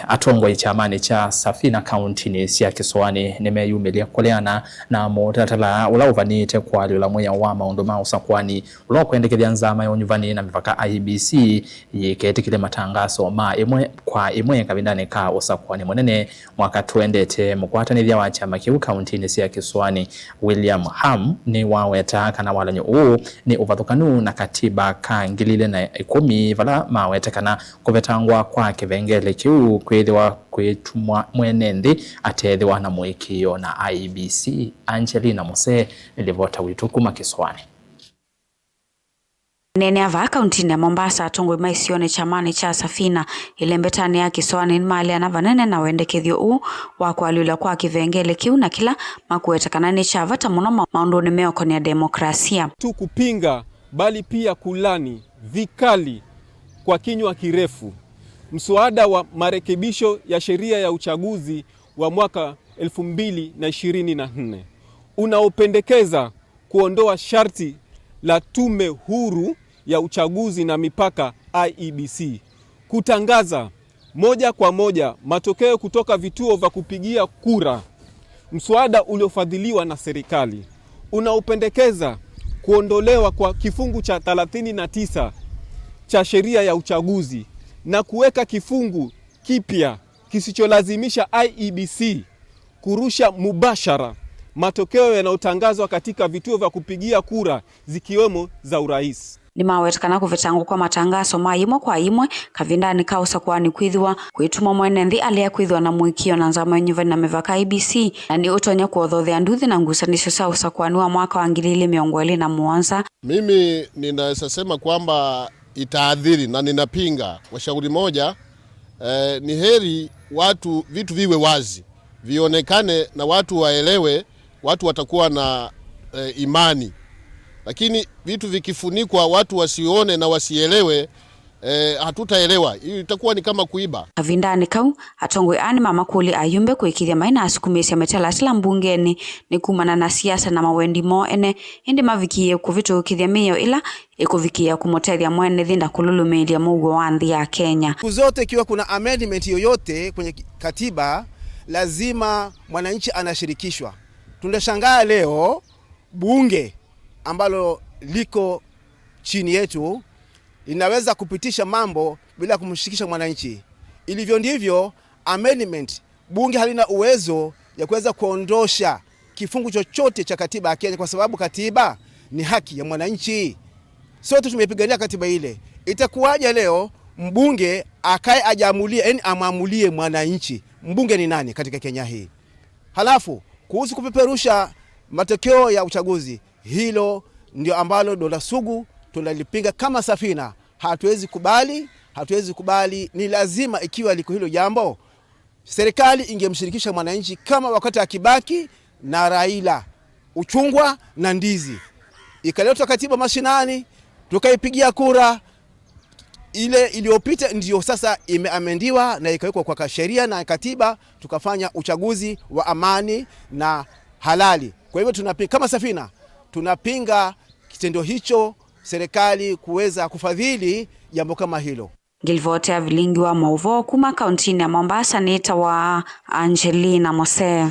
Atongoi chamani cha Safina kaunti sya Kisuani nimeyumilia kuleana na mutatala ula uvanite kwalyula mwiao wa maundu ma usakwani ula ukwendekethya nzama ya unyuvani na mivaka IEBC yiketikile matangaso ma imwe kwa imwe kavindani ka usakwani munene mwaka tuendete. Mukwatanithya wa chama kiu kaunti sya Kisuani William Ham ni waweta kana walanyo uu ni uvathukanu na katiba ka 2010 vala maweta kana kuvetangwa kwa kivengele kiu kwithiwa kwitumwa mwene nthi atethiwa na mwikio na IEBC. Angelina Mose nilivota witu kuma Kiswani. Nene ava kaunti ya Mombasa atongoi ma isione chamani cha Safina ilembetani ya Kiswani nimaleana vanene na wendekethyo uu wa kwalyula kwa kivengele kiu na kila makuwetekana ni cha vata muno maunduni meokonia demokrasia. Tu kupinga bali pia kulani vikali kwa kinywa kirefu mswada wa marekebisho ya sheria ya uchaguzi wa mwaka 2024 unaopendekeza kuondoa sharti la Tume Huru ya Uchaguzi na Mipaka IEBC kutangaza moja kwa moja matokeo kutoka vituo vya kupigia kura. Mswada uliofadhiliwa na serikali unaopendekeza kuondolewa kwa kifungu cha 39 cha sheria ya uchaguzi na kuweka kifungu kipya kisicholazimisha IEBC kurusha mubashara matokeo yanayotangazwa katika vituo vya kupigia kura zikiwemo za urais. Nimawetekana kuvetangwa kwa matangaso ma imwe kwa imwe kavindani ka usakwani kwithiwa kwituma mwene nthi alia kwithiwa na mwikio na nzama nyuvani na mivaka IEBC na ni utonya kuothothea nduthi na ngusanisyo sya usakwani wa mwaka wa 2027. Mimi ninaweza sema kwamba itaadhiri na ninapinga kwa shauri moja. Ni heri watu vitu viwe wazi vionekane na watu waelewe, watu watakuwa na imani, lakini vitu vikifunikwa watu wasione na wasielewe, hatutaelewa. Hii itakuwa ni kama kuiba. Kavindani kau atongoi ani mamakuli ayumbe kuikithia maina asukumisya mitalatala mbungeni ni kumana na siasa na mawendi moo ene indi mavikie kuvitukithia miao ila ikuvikia kumutethya mwene thi na kululumilia muuo wa nthi ya Kenya. Siku zote ikiwa kuna amendment yoyote kwenye katiba lazima mwananchi anashirikishwa. Tunashangaa leo bunge ambalo liko chini yetu linaweza kupitisha mambo bila kumshirikisha mwananchi. Ilivyo ndivyo amendment, bunge halina uwezo ya kuweza kuondosha kifungu chochote cha katiba ya Kenya, kwa sababu katiba ni haki ya mwananchi. Sote tumepigania katiba ile. Itakuwaje leo mbunge akae ajamulie, yani amwamulie mwananchi? Mbunge ni nani katika Kenya hii? Halafu kuhusu kupeperusha matokeo ya uchaguzi, hilo ndio ambalo donda sugu tunalipinga kama Safina. Hatuwezi kubali, hatuwezi kubali. Ni lazima ikiwa liko hilo jambo, serikali ingemshirikisha mwananchi kama wakati wa Kibaki na Raila, uchungwa na ndizi, ikaletwa katiba mashinani, tukaipigia kura ile iliyopita, ndiyo sasa imeamendiwa na ikawekwa kwa sheria na katiba, tukafanya uchaguzi wa amani na halali. Kwa hivyo tunapinga kama Safina, tunapinga kitendo hicho serikali kuweza kufadhili jambo kama hilo. Ngilivotea vilingi wa mauvoo kuma kauntini ya Mombasa niita wa Angelina Mose.